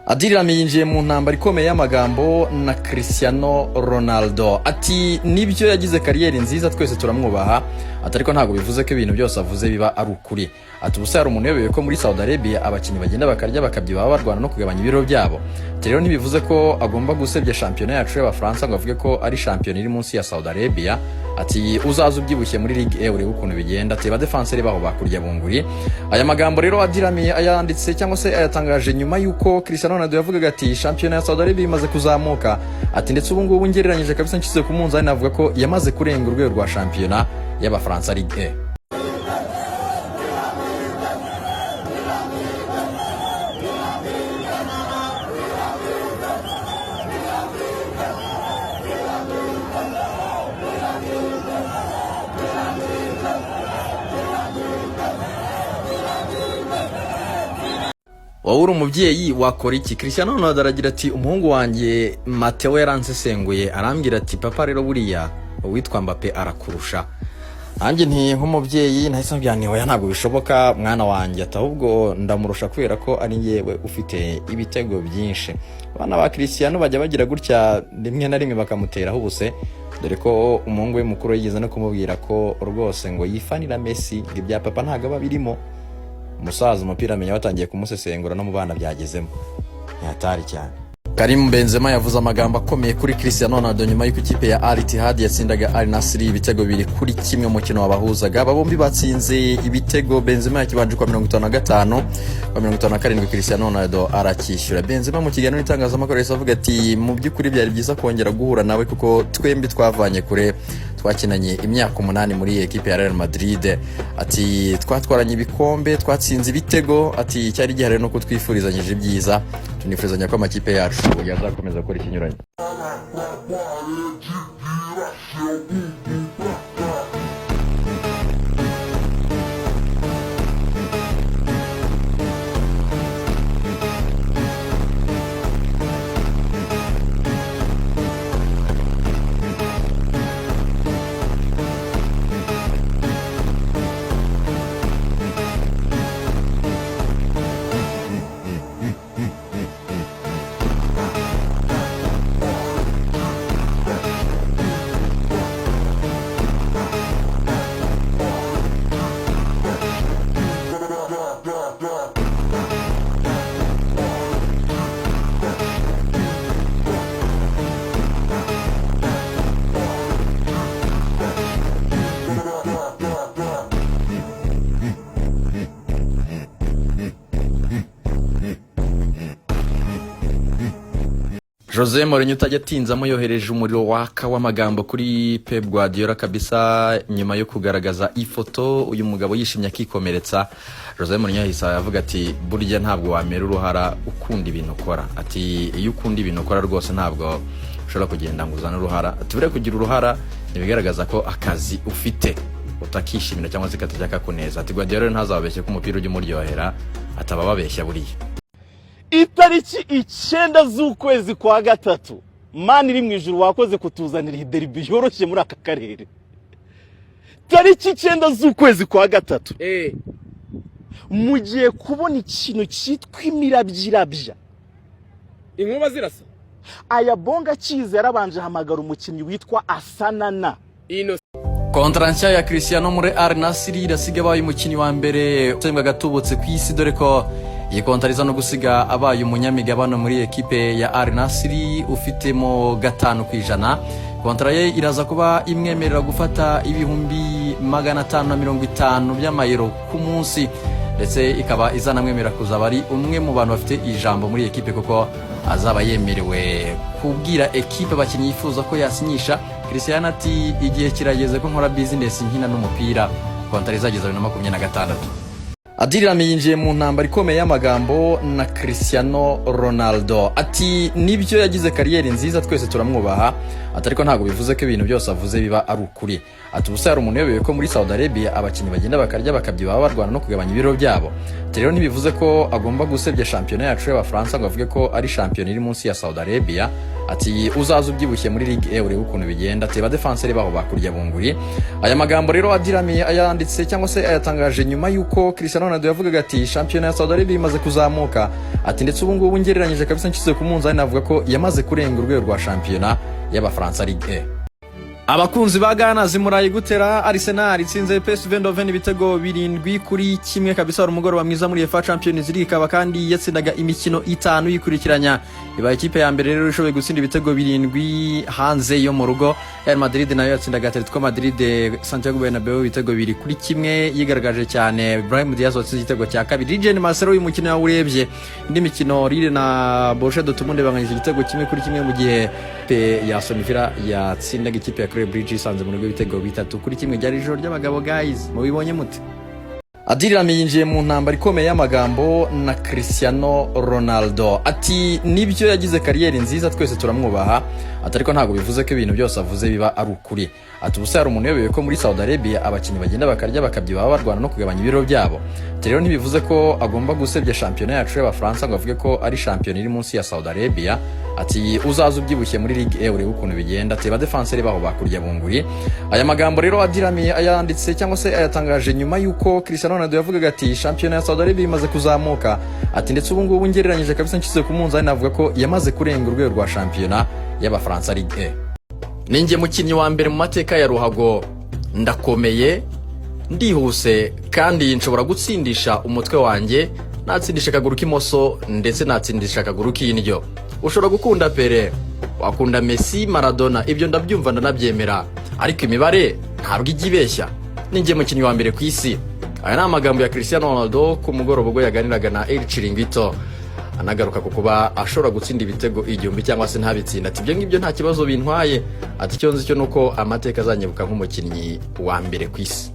Adil Rami yinjiye mu ntambara ikomeye y'amagambo na Cristiano Ronaldo. Ati nibyo, yagize kariyeri nziza, twese turamwubaha. Ati ariko ntabwo bivuze ko ibintu byose avuze biba ari ukuri. Ati ubusa hari umuntu uyobewe ko muri Saudi Arabia abakinnyi bagenda bakarya bakabyibuha, barwana no kugabanya ibiro byabo. Ati rero ntibivuze ko agomba gusebya shampiyona yacu y'Abafaransa ngo avuge ko ari shampiyona iri munsi ya Saudi Arabia. Ati uzaze ubyibushye muri Ligue 1 urebe ukuntu bigenda. Ati ba défenseur baho bakurya bunguri. Aya magambo rero Adil Rami ayanditse cyangwa se ayatangaje nyuma y'uko Cristiano Ronaldo yavugaga ati shampiyona ya Saudi Arabia imaze kuzamuka. Ati ndetse ubu ngubu ngereranyije kabisa, nshyize ku munzani, navuga ko yamaze kurenga urwego rwa shampiyona y'Abafaransa, Ligue 1. Wowe uri umubyeyi wakora iki? Cristiano Ronaldo aragira ati umuhungu wanjye Mateo yaransesenguye, arambwira ati papa, rero buriya uwitwa Mbappe arakurusha. Nanjye nti nk'umubyeyi nahise mbwira nti oya, ntabwo bishoboka mwana wanjye. Ati ahubwo ndamurusha kubera ko ari njyewe ufite ibitego byinshi. Abana ba Cristiano bajya bagira gutya rimwe na rimwe bakamuteraho ubuse, dore ko umuhungu we mukuru yigeze no kumubwira ko rwose ngo yifanira Messi, ngo ibya papa ntabwo aba birimo. Umusaza umupira amenya batangiye kumusesengura, no mu bana byagezemo, ntihatari cyane. Karim Benzema yavuze amagambo akomeye kuri Cristiano Ronaldo nyuma y'uko ikipe ya Al Ittihad yatsindaga Al Nassr ibitego 2-1 mu mukino wabahuzaga. Aba bombi batsinze ibitego, Benzema yakibanje kwa 55, kwa 57 Cristiano Ronaldo aracyishyura. Benzema mu kiganiro n'itangazamakuru yahise avuga ati mu by'ukuri byari byiza kongera guhura nawe kuko twembi twavanye kure, twakinanye imyaka 8 muri ekipe ya Real Madrid. Ati twatwaranye ibikombe, twatsinze ibitego. Ati icyari gihari no kutwifurizanyije ibyiza, tunifurizanya ko amakipe yacu yazakomeza gukora ikinyuranyo. Jose Mourinho utajya atinzamo yohereje umuriro waka w'amagambo kuri Pep Guardiola kabisa, nyuma yo kugaragaza ifoto uyu mugabo yishimye akikomeretsa. Jose Mourinho yahise avuga ati burya ntabwo wamera uruhara ukunda ibintu ukora. Ati iyo ukunda ibintu ukora rwose ntabwo ushobora kugenda ngo uzane uruhara. Ati buriya kugira uruhara ntibigaragaza ko akazi ufite utakishimira cyangwa se katajya kakuneza. Ati Guardiola rero ntazababeshye ko umupira ujya umuryohera, ataba ababeshya buriya. Itariki 9 z'ukwezi kwa gatatu, Mana iri mu ijuru, wakoze kutuzanira iyi derby yoroshye muri aka karere. Tariki 9 z'ukwezi kwa gatatu, mugiye kubona ikintu cyitwa imirabyo. Inkuba zirasa. Aya bonga akiza yarabanje ahamagara umukinnyi witwa Asanana. Ino. Kontara nshya ya Cristiano muri Al Nassr irasiga abaye umukinnyi wa mbere usembwa agatubutse ku isi, dore ko iyi kontara iza no gusiga abaye umunyamigabane muri ekipe ya Al Nassr ufitemo 5%. Kontara ye iraza kuba imwemerera gufata 550,000 by'amayero ku munsi, ndetse ikaba izanamwemerera kuzaba ari umwe mu bantu bafite ijambo muri ekipe, kuko azaba yemerewe kubwira ekipe abakinnyi yifuza ko yasinyisha. Cristiano ati igihe kirageze ko nkora business nkina n'umupira. Kontara izageza 2026. Adil Rami yinjiye mu ntambara ikomeye y'amagambo na Cristiano Ronaldo. Ati nibyo, yagize kariyeri nziza, twese turamwubaha. Ati ariko ntabwo bivuze ko ibintu byose avuze biba ari ukuri. Ati ubusa hari umuntu uyobewe ko muri Saudi Arabia abakinnyi bagenda bakarya bakabyibuha, baba barwana no kugabanya ibiro byabo. Ati rero ntibivuze ko agomba gusebya shampiyona yacu y'Abafaransa ngo avuge ko ari shampiyona iri munsi ya Saudi Arabia. Ati uzaza ubyibushye muri Ligue 1 urebe ukuntu bigenda. Ati ba défenseur baho bakurya bunguri. Aya magambo rero Adil Rami ayanditse cyangwa se ayatangaje nyuma y'uko Cristiano Ronaldo yavugaga ati shampiyona ya Saudi Arabia imaze kuzamuka. Ati ndetse ubu ngubu ngereranyije kabisa, nshyize ku munzani, navuga ko yamaze kurenga urwego rwa shampiyona y'Abafaransa, Ligue 1. Abakunzi ba Ghana zimuraye gutera. Arsenal itsinze PSV Eindhoven ibitego 7-1 kabisa. Wari umugoroba mwiza muri UEFA Champions League, ikaba kandi yatsindaga imikino itanu yikurikiranya. Ibaye ikipe ya mbere rero ishoboye gutsinda ibitego 7 hanze yo mu rugo. Real Madrid nayo yatsindaga Atletico Madrid Santiago Bernabeu ibitego 2-1. Yigaragaje cyane Brahim Diaz watsinze igitego cya kabiri. Regan Marcelo, uyu mukino yawurebye? Indi mikino, Lille na Borussia Dortmund banganyije igitego 1-1, mu gihe pe ya Aston Villa yatsindaga ikipe ya Club Brugge isanze mu rugo ibitego 3-1. Ryari ijoro ry'abagabo guys, mubibonye mute? Adil Rami yinjiye mu ntambara ikomeye y'amagambo na Cristiano Ronaldo. Ati nibyo, yagize carrière nziza, twese turamwubaha. Ati ariko ntabwo bivuze ko ibintu byose avuze biba ari ukuri. Ati ubusa hari umuntu uyobewe ko muri Saudi Arabia abakinnyi bagenda bakarya bakabyibuha, baba barwana no kugabanya ibiro byabo. Ati rero ntibivuze ko agomba gusebya shampiyona yacu y'Abafaransa ngo avuge ko ari shampiyona iri munsi ya Saudi Arabia. Ati uzaza ubyibushye muri Ligue 1 urebe ukuntu bigenda. Ati ba défenseur baho bakurya bunguri. Aya magambo rero Adil Rami ayanditse cyangwa se ayatangaje nyuma y'uko Cristiano Ronaldo yavugaga ati shampiyona ya Saudi Arabia imaze kuzamuka. Ati ndetse ubu ngubu ngereranyije kabisa, nshyize ku munzani, navuga ko yamaze kurenga urwego rwa shampiyona y'Abafaransa, Ligue 1. Ninjye mukinnyi wa mbere mu mateka ya ruhago. Ndakomeye, ndihuse, kandi nshobora gutsindisha umutwe wanjye, natsindisha akaguru k'imoso, ndetse natsindisha akaguru k'indyo. Ushobora gukunda Pele, wakunda Messi, Maradona, ibyo ndabyumva ndanabyemera, ariko imibare ntabwo ijya ibeshya. Ninjye mukinnyi wa mbere ku isi. Aya ni amagambo ya Cristiano Ronaldo ku mugoroba ubwo yaganiraga na El Chiringuito, anagaruka ku kuba ashobora gutsinda ibitego 1000 cyangwa se ntabitsinda. Ati ibyo ngibyo nta kibazo bintwaye. Ati icyo nzi cyo ni uko amateka azanyibuka nk'umukinnyi wa mbere ku isi.